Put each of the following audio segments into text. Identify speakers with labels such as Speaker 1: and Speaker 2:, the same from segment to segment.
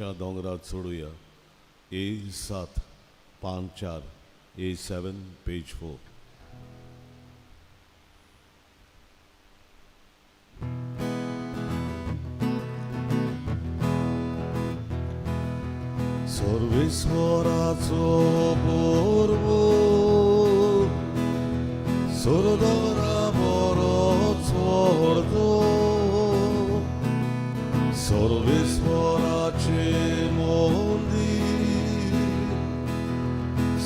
Speaker 1: दोंगरार चडुया. ए 7 पान 4, A7 page 4. सर्वेस्वराचो पोरवो सरदोंगरा बरो चडतो, सर्वेस्वराचे मंदीर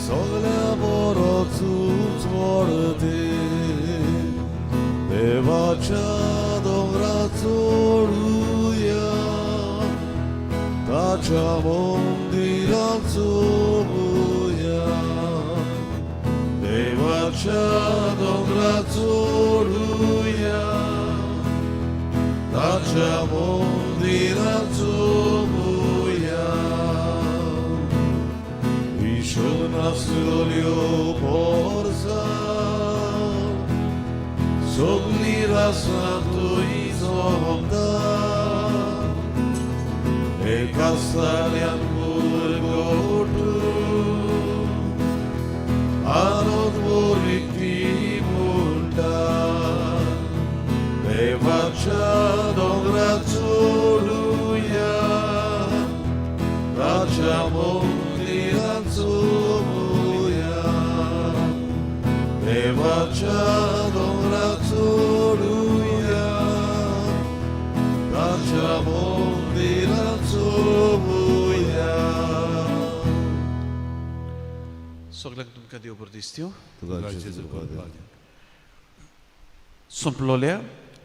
Speaker 1: सगल्या बरो चडते. देवाच्या दोंगरा चडुया, ताच्या मंदिरात चोवया. देवाच्या दोंगरा चडुया, ताच्या मंदिरात चोवया. हिशोब नासल्यो पोरसां सगळीं रासां थंय जमता. एका साऱ्यान भुरगोटू आनंद भरीत ती म्हणटा. देवाच्या दोंगरा चडुया, ताच्या मंदिरात चोवया. देवाच्या दोंगरा चडुया, ताच्या मंदिरात चोवया.
Speaker 2: सगळ्यांक तुमकां देव बरें दिसत्यो.
Speaker 1: तुका जेजू कृपा.
Speaker 2: सोंपलोल्या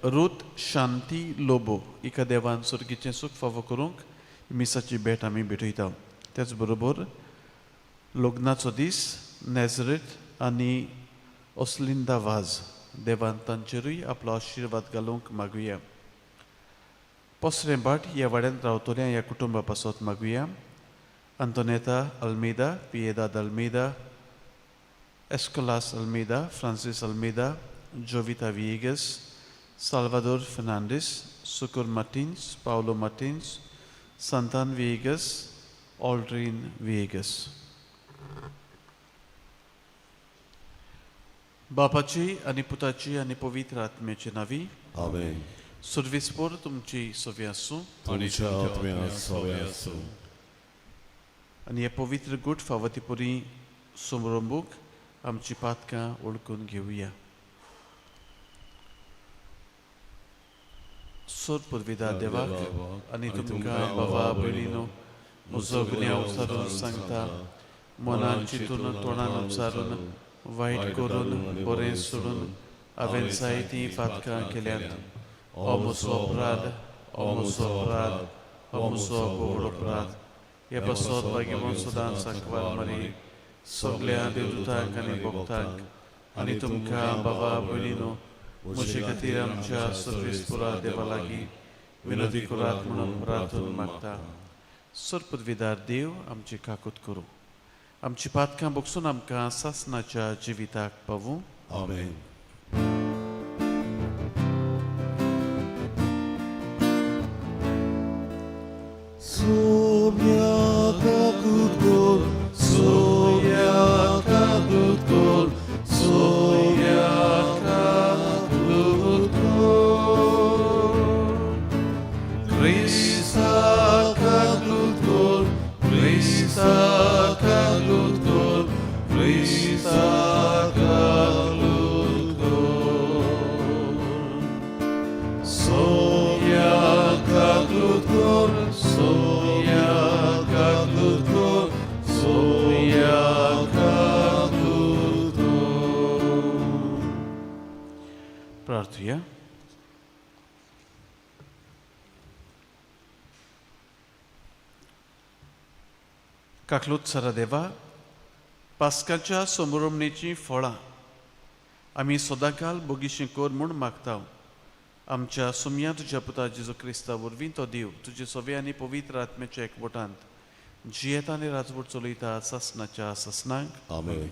Speaker 2: रूत शांती लोबो हिका देवान सर्गीचें सूख फावो करूंक मिसाची भेट आमी भेटयता. त्याच बरोबर लग्नाचो दीस नेजरेत आनी ओसलिंदा वाज देवान तांचेरूय आपलो आशिर्वाद घालूंक मागुया. पोसरें भाट ह्या वाड्यांत रावतल्या ह्या कुटुंबा पासत मागुया. अंतोनेता अल्मेदा, पियेदाद अल्मेदा, एस्कोलास अल्मेदा, फ्रांसीस अल्मेदा, जोविता विएगस, साल्वादोर फर्नांडीस, सुकुर मार्टिन्स, पावलो मार्टिन्स, सांतान विएगस, ऑल्ड्रीन विएगस. बापाची आनी पुताची आनी पवित्र आत्म्याचे नांवी.
Speaker 1: आमेन.
Speaker 2: सुर्विस्पोर तुमची सवी आसूं.
Speaker 1: तुमच्या आत्म्या सवे आसूं.
Speaker 2: आनी हे पवित्र गूट फावो ती पुरी समरंबूक आमची पातकां वळखून घेवया. सोद पुर्विदा देवाक आनी तुमकां बाबा भयणीनो म्हजो गुन्यांव उचारून सांगता. मनान चिंतून, तोंडान उच्चारून, वायट करून, बरें सोडून हांवें जायतीं पातकां केल्यांत. हो म्हजो अपराध, हो म्हजो अपराध, हो म्हजो व्हड अपराध. हे पासत भाग्यवंत सदांच सांकवार मारी, सगल्या देवदूतांक आनी भक्तांक आनी तुमकां बाबा भयणीनो म्हजे खातीर आमच्या सर्वेस्पुरा देवा लागीं विनंती करात म्हणून प्रार्थून मागता. सरपदवीदार देव आमची काकूत करूं, आमची पातकां बगसून आमकां सासनाच्या जिविताक पावूं.
Speaker 1: आमेन. सोम्या काकूत कर, सोम्या काकूत कर, सोम्या काकूत कर. क्रिस्ता काकूत कर, क्रिस्ता काकूत कर, क्रिस्ता काकूत कर. सोम्या काकूत कर, सोम्या काकूत कर, सोम्या काकूत कर.
Speaker 2: प्रार्थुया. काकलूत सरा देवा, पास्काच्या समरोमणेचीं फळां आमी सदांकाल बोगीशी कर म्हूण मागता. आमच्या सुमया तुज्या पुता जेजू क्रिस्ता वरवीं तो देव तुजे सवे आनी पवित्र आत्म्याच्या एकवटांत जियेता आनी राजवट चलयता सासनाच्या सासनाक.
Speaker 1: आमेन.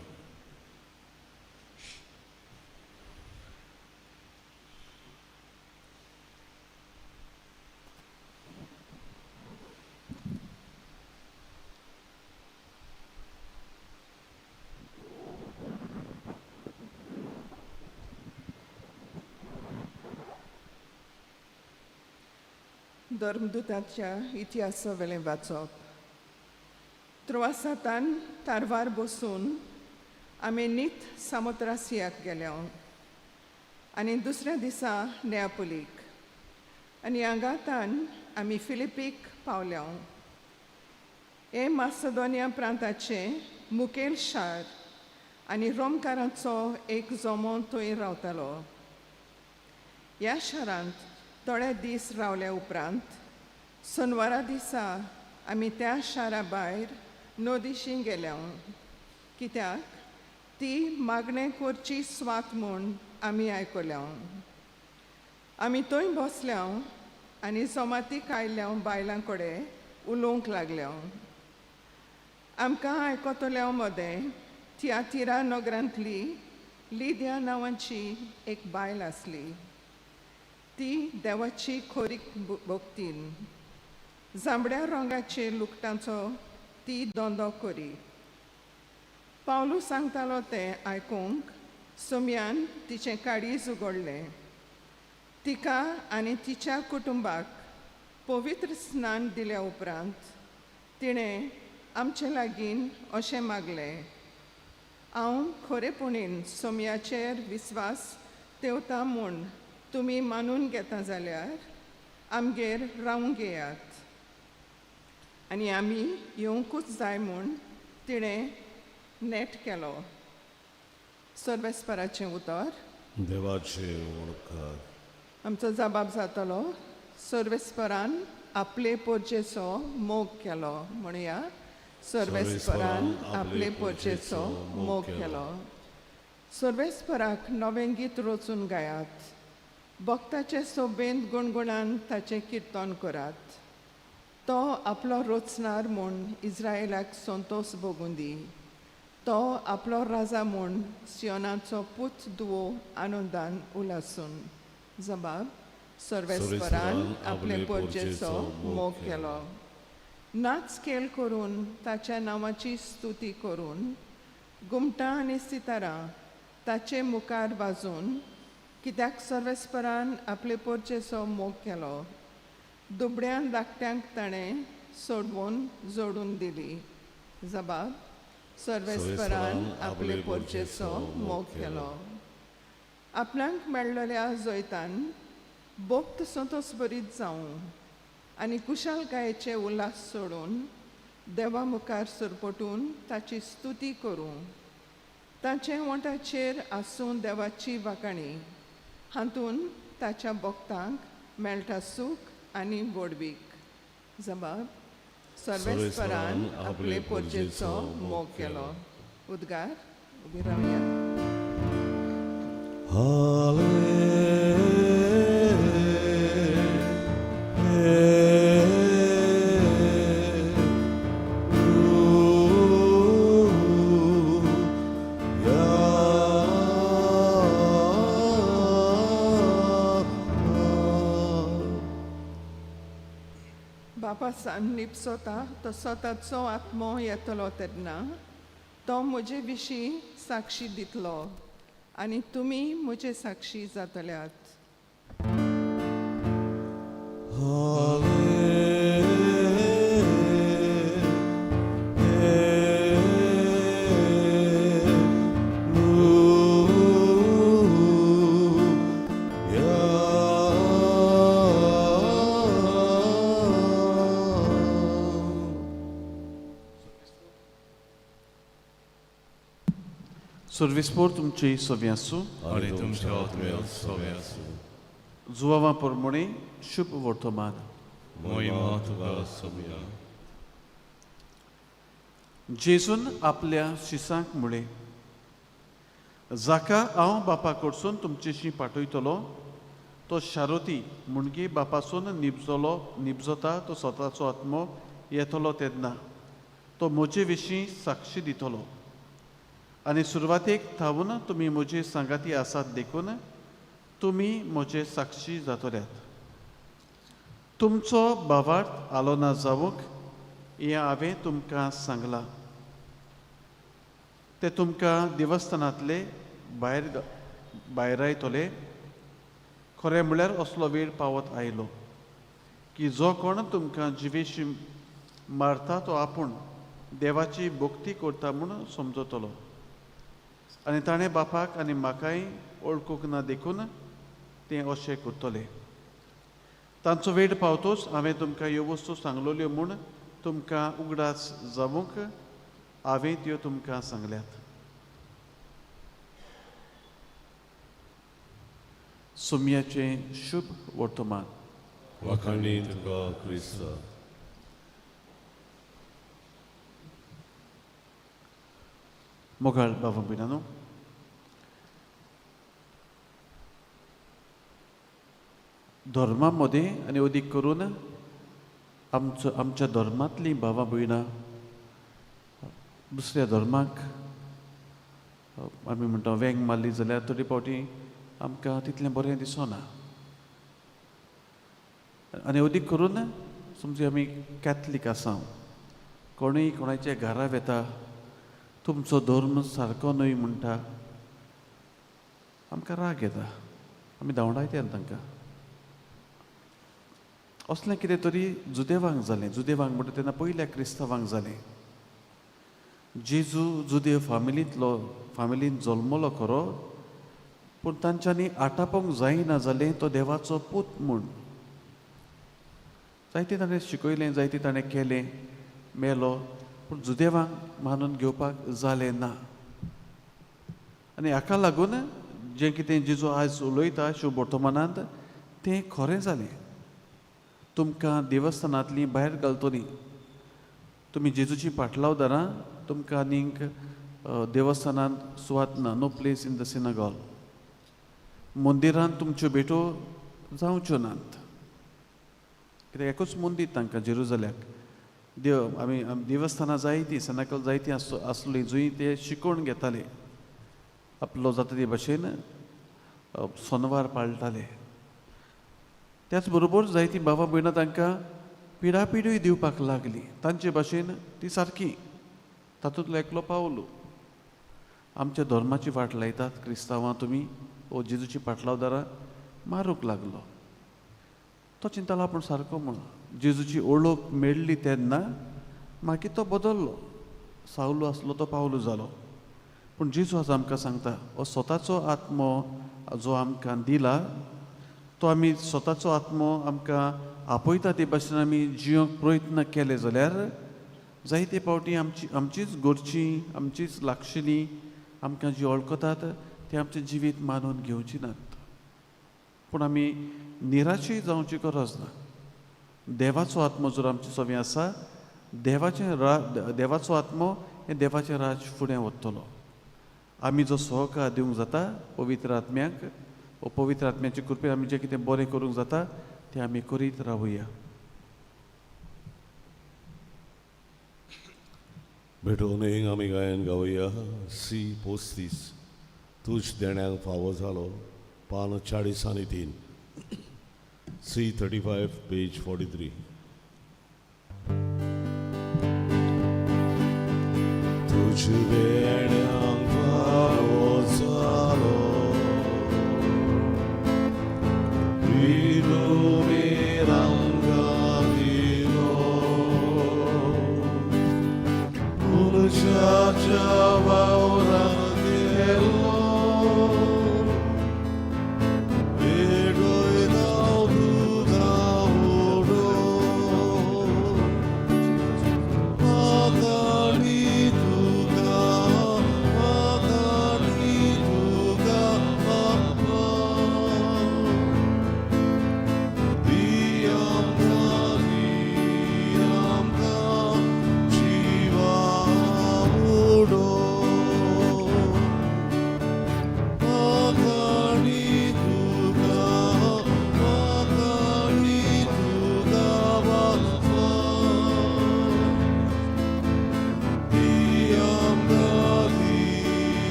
Speaker 3: धर्मदुताच्या इतिहासा वेलें वाचप. त्रोआसातान तारवार बसून आमी नीत सामोत्रासियाक गेले आनी दुसऱ्या दिसा नेआपोलीक आनी हांगातान आमी फिलिपीक पावल्या. हें मासदोनिया प्रांताचें मुखेल शार आनी रोमकारांचो एक जमो थंय रावतालो. ह्या शारांत थोडे दीस रावल्या उपरांत सोनवारा दिसा आमी त्या शारा भायर नदीशी गेल्या, कित्याक ती मागणें करची स्वात म्हूण आमी आयकल्या. आमी थंय बसल्या आनी जमातीक आयल्या बायलां कडेन उलोवंक लागल्या. आमकां आयकतल्या मदें थियातिरा नगरांतली लिद्या नांवाची एक बायल आसली. ती देवाची खोरी भक्तीन जांबड्या रंगाचे लुकटांचो ती धंदो करी. पावलू सांगतालो तें आयकूंक सोम्यान तिचें काळीज उगडलें. तिका आनी तिच्या कुटुंबाक पवित्र स्नान दिल्या उपरांत तिणें आमचे लागीं अशें मागलें, हांव खरेपणीन सोम्याचेर विस्वास तेवता म्हूण तुमी मानून घेता जाल्यार आमगेर रावंक येयात. आनी आमी येवंकूच जाय म्हूण तिणें नेट केलो. सर्वेस्पराचें उतर.
Speaker 1: देवाचे उपकार.
Speaker 3: आमचो जबाब जातलो, सर्वेस्परान आपले पोरजेचो मोग केलो. म्हणया, सर्वेस्परान आपले पोरजेचो मोग केलो. सर्वेस्पराक नवें गीत रचून गायात, भक्ताचे सोबेंत गुणगुणान ताचें किर्तन करात. तो आपलो रचणार म्हूण इस्रायलाक संतोश भोगूं दी. तो आपलो राजा म्हूण सियोनाचो पूत दुवो आनंदान उलासून. जबाब, सर्वेस्परान आपले पोरजेचो मोग केलो. नाच खेळ करून ताच्या नांवाची स्तुती करून गुमटां आनी सितारां ताचे मुखार वाजून, कित्याक सर्वेस्परान आपले पोरजेचो मोग केलो. दुबड्यान धाकट्यांक ताणें सोडवून जोडून दिली. जबाब, सर्वेस्परान आपले पोरजेचो मोग केलो. आपणाक मेळ्ळल्या जैतान भक्त संतोष बरीत जावं आनी कुशालकायेचे उल्हास सोडून देवा मुखार सरपटून ताची स्तुती करूं. ताचे वंठाचेर आसूं देवाची वाकाणी, हातून ताच्या भक्तांक मेळटा सूख आनी व्हडवीक. जबाब, सर्वेस्परान आपले पोरजेचो मोग केलो. उद्गार. उबी रावया. बापा निपसोता तसो ताचो आत्मो येतलो तेन्ना तो म्हजे विशीं साक्षी दितलो आनी तुमी म्हजे साक्षी जातल्यात.
Speaker 2: सर्विसपोर तुमची सवी आसूं.
Speaker 1: आनी तुमच्या आत्म्यात सवे आसूं.
Speaker 2: जुवावा परमणे शुभ वर्तमान.
Speaker 1: महिमा तुका सोम्या.
Speaker 2: जेजून आपल्या शिसांक म्हळें, जाका हांव बापा कडसून तुमचेशी पाठयतलो तो शारोती म्हणगे बापासून निबजलो निबजता तो स्वताचो आत्मो येतलो तेन्ना तो म्हजे विशीं साक्षी दितलो. आनी सुरवातेक थावन तुमी म्हजे सांगाती आसात देखून तुमी म्हजे साक्षी जातल्यात. तुमचो भावार्थ आलो ना जावंक हें हांवें तुमकां सांगलां. ते तुमकां देवस्थानांतले भायर भायरायतले. खरें म्हळ्यार असलो वेळ पावत आयलो की जो कोण तुमकां जिवेशी मारता तो आपूण देवाची भक्ती करता म्हूण समजतलो. आनी ताणें बापाक आनी म्हाकाय वळखूंक ना देखून तें अशें करतलें. तांचो वेळ पावतोच हांवें तुमकां ह्यो वस्तू सांगलोल्यो म्हूण तुमकां उगडास जावंक हांवें त्यो तुमकां सांगल्यात. सुम्याचें शुभ वर्तमान.
Speaker 1: वाखाणी तुका क्रिस्त.
Speaker 2: मोगाळ बाबा भयणांनो, धर्मा मदें आनी अदीक करून आमचो आमच्या धर्मांतलीं भावा भयणां दुसऱ्या धर्माक आमी म्हणटा वेंग मारली जाल्यार थोडे फावटी आमकां तितलें बरें दिसना. आनी अदीक करून समजू आमी कॅथलीक आसा, कोणूय कोणाच्या घरा वेता तुमचो धर्म सारको न्हय म्हणटा, आमकां राग येता, आमी धांवडायता तांकां. असलें कितें तरी जुदेवांक जालें. जुदेवांक म्हणटा तेन्ना पयल्या क्रिस्तांवांक जालें. जेजू जुदेव फामिलींतलो, फामिलीन जल्मलो खरो, पूण तांच्यांनी आटापोंक जायना जालें तो देवाचो पूत म्हूण. जायतें ताणें शिकयलें, जायतें ताणें केलें, मेलो, पूण जुदेवांक मानून घेवपाक जालें ना. आनी हाका लागून जें कितें जेजू आयज उलयता शुभ वर्तमानांत तें खरें जालें. तुमकां देवस्थानांतलीं भायर घालतलीं, तुमी जेजूची पाटलावदारां, तुमकां आनीक देवस्थानांत सुवात ना, no place in the synagogue. मंदिरांत तुमच्यो भेटो जावच्यो नात, कित्याक एकूच मंदीर तांकां जेरुजल्याक. देव आमी देवस्थानां जायतीं, सिनागॉग जायतीं आसलीं जंय ते शिकोवन घेताले, आपलो जाता ते भाशेन सोनवार पाळटाले. त्याच बरोबर जायतीं बाबा भयणां तांकां पिडापिडूय दिवपाक लागली. तांचे भाशेन ती सारकी. तातूंतलो एकलो पावलो, आमच्या धर्माची वाट लायतात क्रिस्तांवां तुमी, ओ जेजूची पाटलावदारां, मारूंक लागलो. तो चिंतालो आपूण सारको म्हूण. जेजूची ओळख मेळ्ळी तेन्ना मागीर तो बदल्लो. सावलो आसलो तो पावलो जालो. पूण जेजू आज आमकां सांगता, हो स्वताचो आत्मो जो आमकां दिला तो आमी स्वताचो आत्मो आमकां आपयता ते भाशेन आमी जियोंक प्रयत्न केले जाल्यार जायते फावटी आमची आमचीच गोरची, आमचीच लागशिलीं आमकां जी वळखतात ते आमचें जिवीत मानून घेवची नात. पूण आमी निराशय जावची गरज ना. देवाचो आत्मो जर आमचे सवी आसा, देवाचें देवाचो आत्मो हें देवाचें राज फुडें वतलो. आमी जो सहकार दिवंक जाता पवित्र आत्म्याक, ओ पवित्र आत्म्याचे कृपेन आमी जें कितें बरें करूंक जाता तें आमी करीत रावया.
Speaker 1: भेटोवन आमी गायन गावया सी 35 तूज देण्याक फावो जालो, पान 43, सी 35 पेज 43. तुज देण्याक फावो जालो,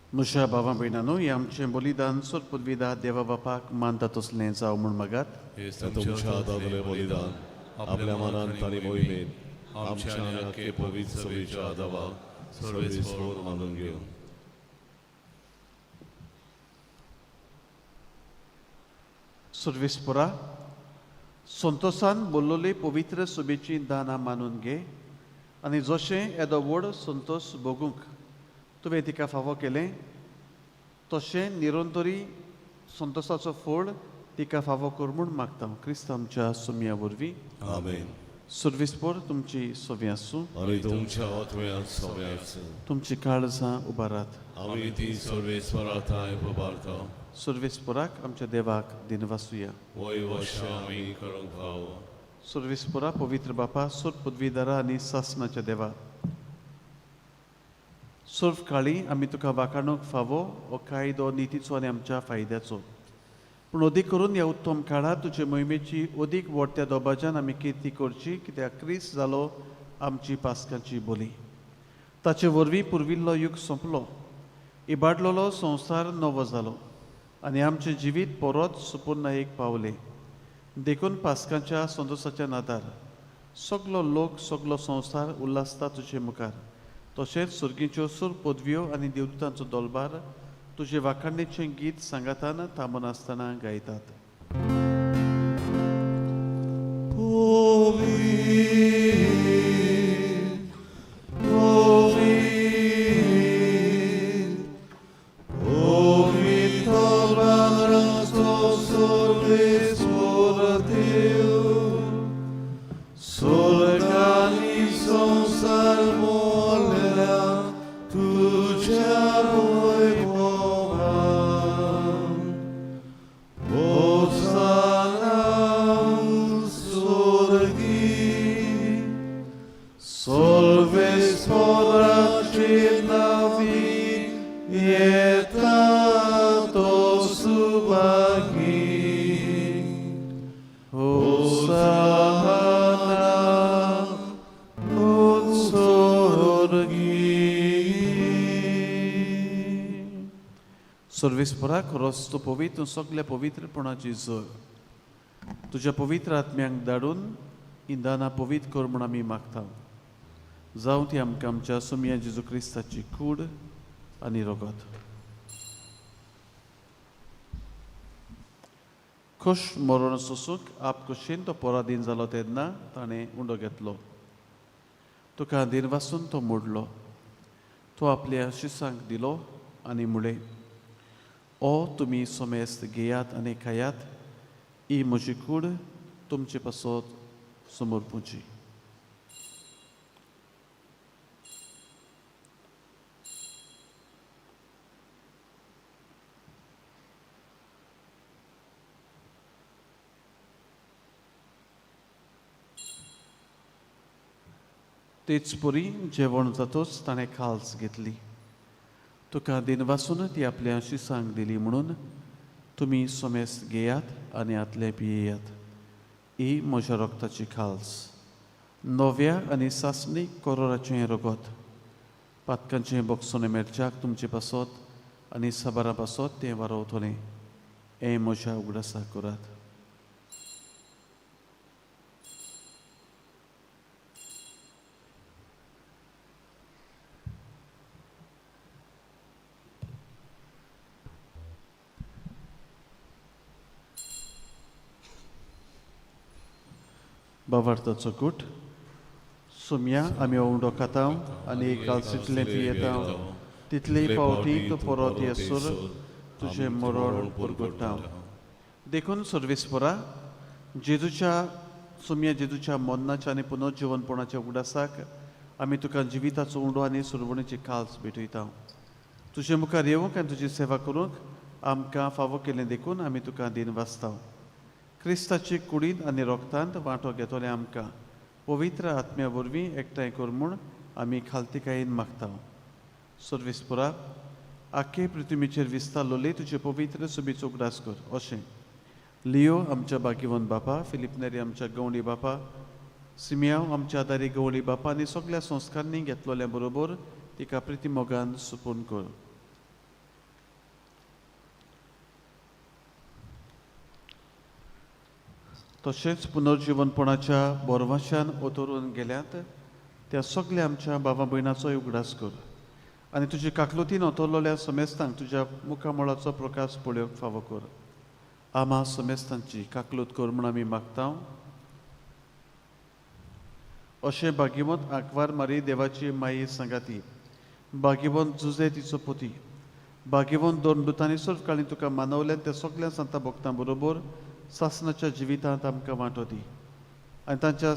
Speaker 2: म्हज्या भावा भयणांनो, हें आमचें बलिदान सोद पदवीदा देवा बापाक मानता तसलें जावं म्हूण मागात.
Speaker 4: हे
Speaker 1: तुमच्या हातांतलें बलिदान आपल्या मनान आनी मोहिमेन आमच्या आनी आख्खे पवित्र सभेच्या आदाबाक सर्वेस्पोर मानून घेवन.
Speaker 2: सर्वेस्पोरा, संतोसान बोल्लोले पवित्र सभेची दानां मानून घे आनी जशें येदो व्हड संतोस भोगूंक तुवें तिका फावो केलें तशें निरंतरी संतोसाचो फळ तिका फावो कर म्हूण मागता क्रिस्त आमच्या सुमया वरवीं.
Speaker 1: आमेन.
Speaker 2: सर्वेस्पोर तुमची सोवी आसूं.
Speaker 1: आनी तुमच्या आत्म्यात सोबे आसूं.
Speaker 2: तुमची काळजां उबारात.
Speaker 1: आमी ती सर्वेस्परा थांय उबारता.
Speaker 2: सर्वेस्पोराक आमच्या देवाक दिनवासुया.
Speaker 1: वय वश आमी करूंक फावो.
Speaker 2: सर्वेस्पोरा, पवित्र बापा, सोद पदवीदारा आनी सासणाच्या देवा, सर्व काळी आमी तुका वाखाणूंक फावो हो कायदो नितीचो आनी आमच्या फायद्याचो, पूण अदीक करून ह्या उत्तम काळार तुजे मोहिमेची अदीक व्हडत्या दोबाज्यान आमी किर्ती करची, कित्याक क्रिस्त जालो आमची पास्कांची बोली. ताचे वरवीं पुर्विल्लो युग सोंपलो, इबाडलेलो संवसार नवो जालो आनी आमचें जिवीत परत सुपुर्णायेक पावलें. देखून पास्कांच्या संतोसाच्या नादार सगलो लोक, सगलो संवसार उल्हासता तुजे मुखार. तशेंच सुर्गीच्यो सूर पदव्यो आनी देवदूतांचो दोलबार तुजे वाखाणणेचें गीत सांगातान थांबनासतना गायतात. सर्वेस्पराक रस्तो पवित्र सगल्या पवित्रपणाची जर तुज्या पवित्र आत्म्यांक धाडून इंदाना पवित्र कर म्हूण आमी मागता. जावं ती आमकां आमच्या सुमया जेजू क्रिस्ताची कूड आनी रगत. खोश मरण सोसूंक आप खोशेन तो पराधीन जालो तेन्ना ताणें उंडो घेतलो, तुका दिनवासून तो मोडलो, तो आपल्या शिसांक दिलो आनी म्हळें, ओ तुमी सोमेस्त घेयात आनी खायात, ही म्हजी कूड तुमचे पासत समर्पूची. तेच परी जेवण जातोच ताणें खाल्स घेतली, तुका दिनवासून ती आपल्या शिसांक दिली म्हणून तुमी सोमेस घेयात आनी आतले पियेयात. ही म्हज्या रगताची खाल्स, नव्या आनी सासणी कोरोराचें रगत, पातकांचें बोगसोणें मेळच्याक तुमचे पासत आनी साबारा पासत तें वारोवतलें. हें म्हज्या उगडासाक करात. बावार्थाचो कूट. सोम्या आमी उंडो खाता आनी कालसितलें पियेता तितले पावटी तूं परत येसर तुजें मरण पुरगुट्टा. देखून सर्वेस्परा, जेजूच्या सोम्या जेजूच्या मरणाच्या आनी पुनर्जिवनपणाच्या उगडासाक आमी तुका जिविताचो उंडो आनी सुरवणीची काल्स भेटयता. तुजे मुखार येवंक आनी तुजी सेवा करूंक आमकां फावो केलें देखून आमी तुका दिन वाचता. क्रिस्ताची कुडींत आनी रोगतांत वांटो घेतले आमकां पवित्र आत्म्या वरवीं एकठांय कर म्हूण आमी खालतिकायेन मागता. सर्वेस्परा, आख्खे पृथ्वीचेर विस्तारलोले तुजे पवित्र सुबीचो उगडास कर. अशें लियो आमच्या बागिवन बापा, फिलीप नेरी आमच्या गवळी बापा, सिमियांव आमच्या आदारी गवळी बापा आनी सगल्या संस्कारांनी घेतलोल्या बरोबर तिका प्रितीमोगान सुपून कर. तशेंच पुनर्जिवनपणाच्या बोरवाशान ओतरून गेल्यात त्या सगल्या आमच्या बाबा भयणाचोय उगडास कर आनी तुजे काकलुतीन ओतरलेल्या समेस्तांक तुज्या मुखामळाचो प्रकाश पळोवंक फावो कर. आमा समेस्तांची काकलूत कर म्हूण आमी मागता. अशें भाग्यवंत आंकवार मारी देवाची माई सांगाती, भाग्यवंत जुजे तिचो पती, भाग्यवंत दोन दुतांनी सर्वकाळी तुका मानवल्यान त्या सगल्या संता भक्तां बरोबर सासनाच्या जिवितांत आमकां वांटो दी आनी तांच्या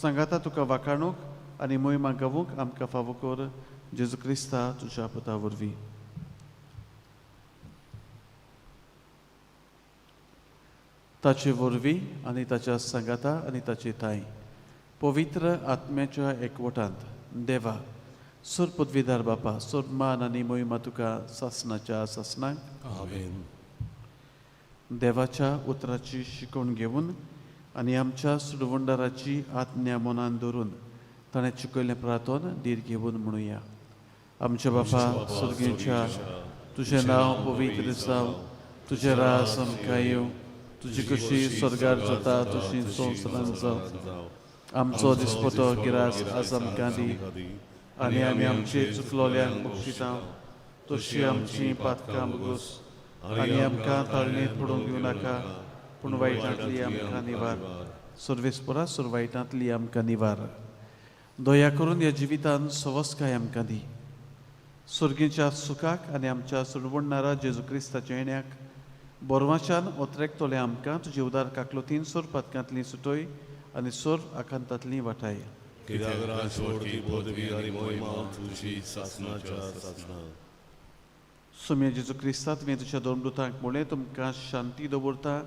Speaker 2: सांगाता तुका वाखाणूंक आनी मोहिमा गावूंक आमकां फावो कर. जेजू क्रिस्ता तुज्या पुता वरवीं. ताचे वरवीं आनी ताच्या सांगाता आनी ताचे थांय पवित्र आत्म्याच्या एकवटांत देवा सोर पदवीदार बापा सोर मान आनी मोहिमा तुका सासनाच्या सासनाक.
Speaker 1: आमेन.
Speaker 2: देवाच्या उतराची शिकवण घेवन आनी आमच्या सुडवंडाराची आज्ञा मनान धरून ताणें चुकयल्लें प्रार्थन धीर घेवन म्हणुया. आमच्या बापा सर्गेच्या, तुजें नांव पवित्र जावं, तुजें रास आमकां येवं, तुजी कशी स्वर्गार जाता तशी संवसारांत जावं. आमचो दिसपटो गिरास आज आमकां दी आनी आमी आमचे चुकलोल्यांक बक्षिता तशी आमची पातकां भोगोस आनी आमकां ताळणेंत पडूंक दिवं नाका, पूण वायटांतली आमकां निवार. सर्वेस्परा सोर वायटांतली आमकां निवार. दया करून ह्या जिवितान सवस्काय आमकां दी. सर्गीच्या सुखाक आनी आमच्या सुरवणणारा जेजू क्रिस्ताच्या येण्याक बोरवाच्यान ओतरेकतले आमकां तुजे उदार काकलुतीन सोर पातकांतली सुटय आनी सोर आकांतांतली वाटाय.
Speaker 1: कित्याक राजवटी पदवी आनी मोहिमा तुजी सासनाच्या सासना.
Speaker 2: सोम्या जेजू क्रिस्ता, तुवें तुज्या दोन दुतांक म्हणलें, तुमकां शांती दवरता,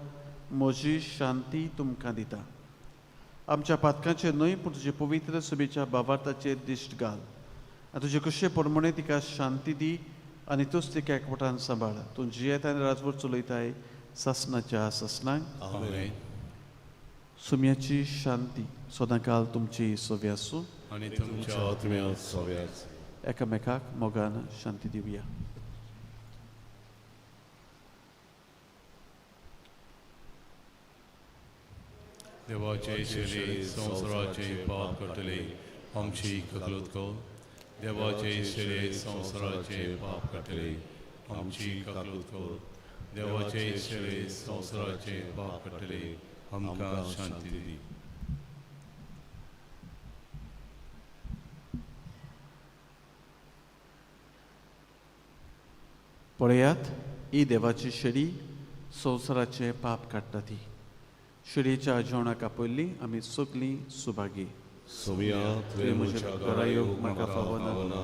Speaker 2: म्हजी शांती तुमकां दिता. आमच्या पातकांचेर न्हय पूण तुजे पवित्र सभेच्या बाबार्थाचेर दिश्ट घाल आनी तुजे कशे प्रमाणे तिका शांती दी आनी तूच तिका एकवटान सांबाळ. तूं जियेता आनी राजवट चलयताय सासनाच्या सासनाक.
Speaker 1: आमेन.
Speaker 2: सुम्याची शांती सदांकाल तुमची सवी आसूं
Speaker 1: आनी तुमच्या आत्म्यांत सवी आसूं.
Speaker 2: एकामेकाक मोगान शांती दिवया.
Speaker 4: देवाचे शेले संवसाराचे पाप करतले आमची ककलूत कर. देवाचे शेले संवसाराचे पाप करतले आमची ककलूत कर. देवाचे शेले संवसाराचे पाप करतले आमकां शांती दी.
Speaker 2: पळयात, ही देवाची शेडी संवसाराचे पाप काडटा. ती शेडयेच्या जेवणाक आपयल्ली आमी सगलीं सुभागी.
Speaker 1: सोम्या, तुवें म्हज्या घरा येवंक म्हाका फावना,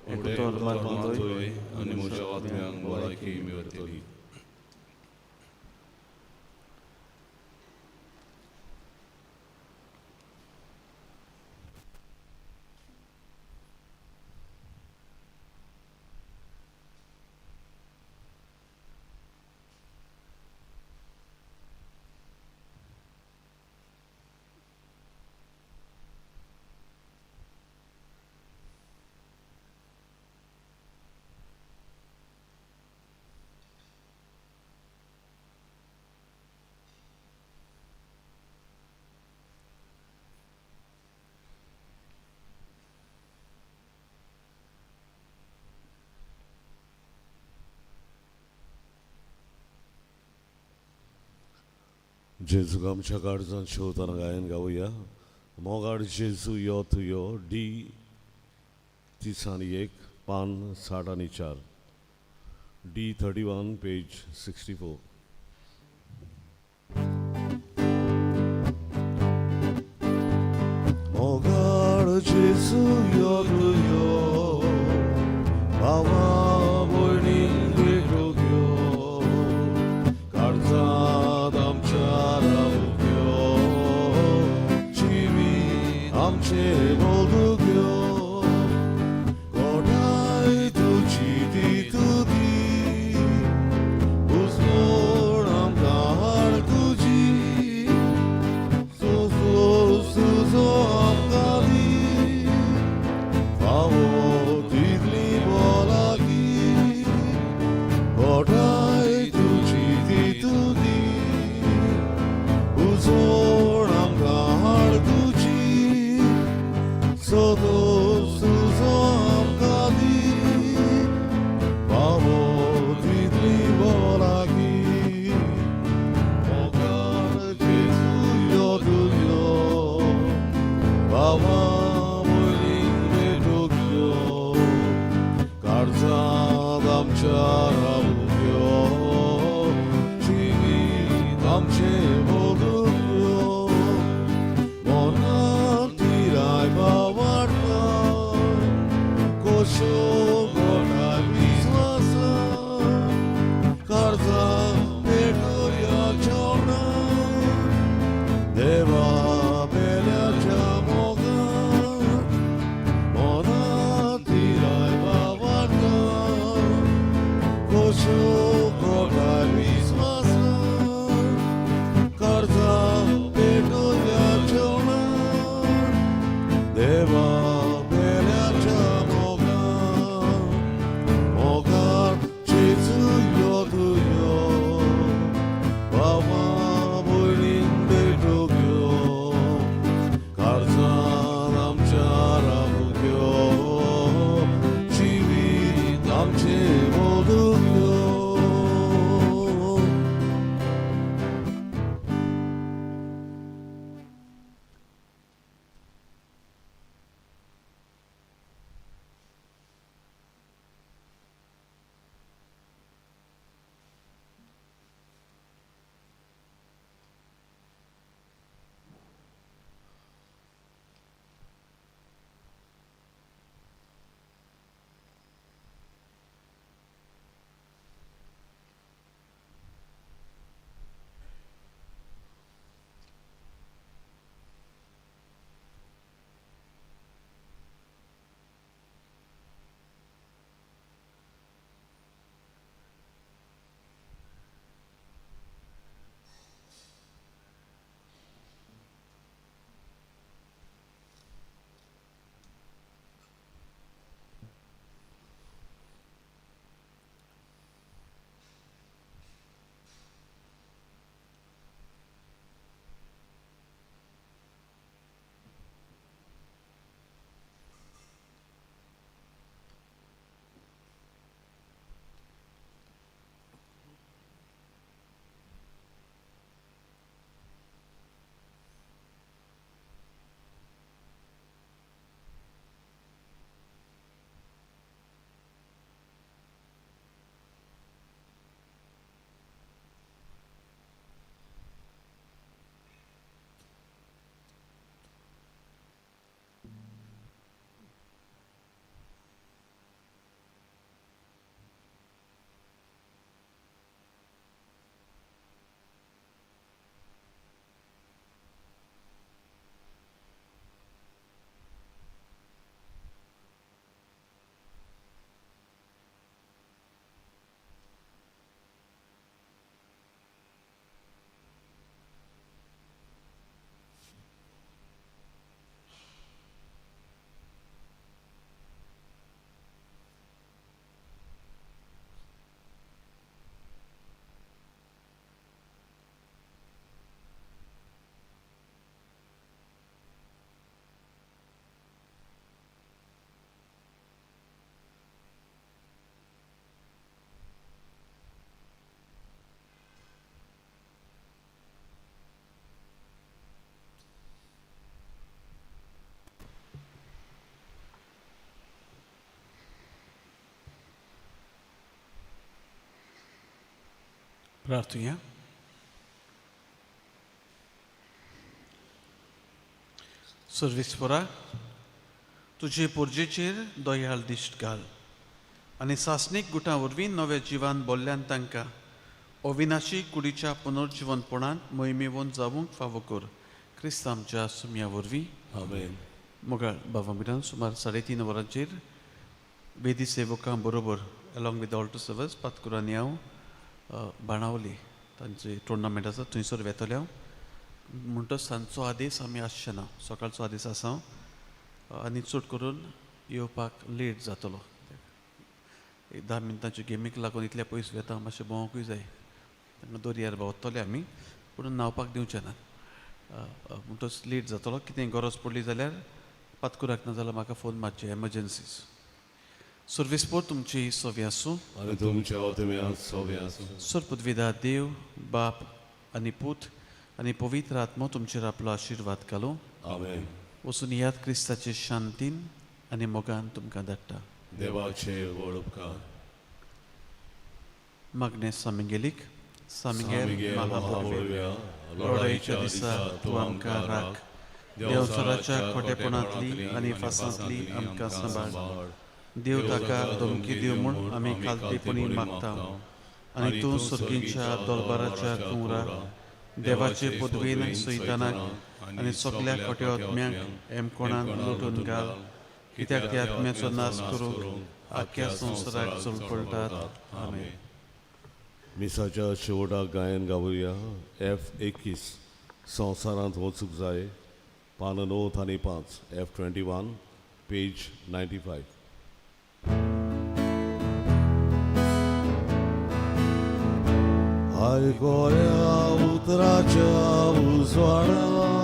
Speaker 2: एक उतर मात उलय
Speaker 4: आनी म्हज्या आत्म्यांक भलायकी मेळटली.
Speaker 1: जेजूक आमच्या काळजान शेवताना गायन गावया. मोगाड जेजू यो तूं यो, डी 31, पान 64, डी 31, पेज 64. मोगाड जेजू यो तूं यो, बाबा भयणींक भेटूंक यो, काळजांत आमच्या रावूंक यो, जिवीत आमचें बदलूंक यो, कोणाय तुजी ती तुदी, उजवण आमकां हाड तुजी, सोसो तुजो आमकां दी, सदोस तुजो आमकां दी पावो तितली भलायकी मोगान जेजू यो तुज्यो बाबा भयणीक भेटूंक यो काळजांत आमच्या रावूंक यो जिवीत आमचें बदलूंक यो मनांत थिराय भावार्था कोशो घोटाय विस्वासान काळजांत पेटोवया जेवणान देवा पेल्याच्या मोगान मनांत थिराय भावार्था कोशो घोटाय विस्वासान काळजांत पेटोवया जेवणान देवा पेल्याच्या मोगान मोगान जेजू यो तुज्यो बाबा भयणीक भेटूंक यो काळजांत आमच्या रावूंक यो जिवीत आमचें बदलूंक यो.
Speaker 2: प्रार्थुया. सर्वेस्परा, तुजे पोरजेचेर दयाळ दिश्ट घाल आनी सासणीक गुटां वरवीं नव्या जिवान बोल्ल्यान तांकां अविनाशी कुडीच्या पुनर्जिवनपणांत मोहिमेवन जावंक फावो कर, क्रिस्त आमच्या सुमया वरवीं.
Speaker 1: आमेन.
Speaker 2: मोगाळ बाबा भयणां, सुमार 3:30 वरांचेर वेदी सेवकां बरोबर, along with altar servers, पातकुरांनी हांव बाणावली तांचे टुर्नामेंट आसा थंयसर वेतले हांव. म्हणटच सांजचो आदेस आमी आसचे ना, सकाळचो आदेस आसा आनी चड करून येवपाक लेट जातलो. एक 10 मिनटांचे गेमीक लागून इतल्या पयस वेता, मातशें भोंवकूय जाय. तांकां दर्यार भोंवतले आमी, पूण न्हांवपाक दिवचे नात, म्हणटच लेट जातलो. कितें गरज पडली जाल्यार पातकुराक ना जाल्यार म्हाका फोन मारचे एमर्जन्सीज. सर्विसपोर तुमची सोवी आसूं.
Speaker 1: आनी तुमच्या आत्म्यांत सोबें आसूं.
Speaker 2: सोरपुदविदा देव बाप आनी पूत आनी पवित्र आत्मो तुमचेर आपलो आशिर्वाद घालूं.
Speaker 1: आमेन.
Speaker 2: वचून याद क्रिस्ताचे शांतीन आनी मोगान तुमकां धाडटा.
Speaker 1: देवाचे व्हड उपकार.
Speaker 2: मागणें सामिंगेलीक. सामिंगेल
Speaker 1: सामिगेल
Speaker 2: महापुर्व्या,
Speaker 1: महापुर्व्या,
Speaker 2: लढाईच्या दिसा तूं आमकां राख. देवसराच्या खोटेपणांतली आनी फासांतली आमकां सांबाळ. देव ताका धमकी दिव म्हूण आमी खालतेपणी मागता आनी तूं सर्गींच्या दलबाराच्या कुंवरा देवाचे पदवेन सैतानाक आनी सगल्या खोट्या आत्म्यांक एमकोणान लुटून घाल, कित्याक त्या आत्म्याचो नाश करूंक आख्ख्या संवसाराक चलपळटात. आमेन.
Speaker 1: मिसाच्या शेवटाक गायन गावया एफ 21 संवसारांत वचूंक जाय, पान 9 आनी 5, एफ 21, पेज 95. आयकोया उतराच्या उजवाडा.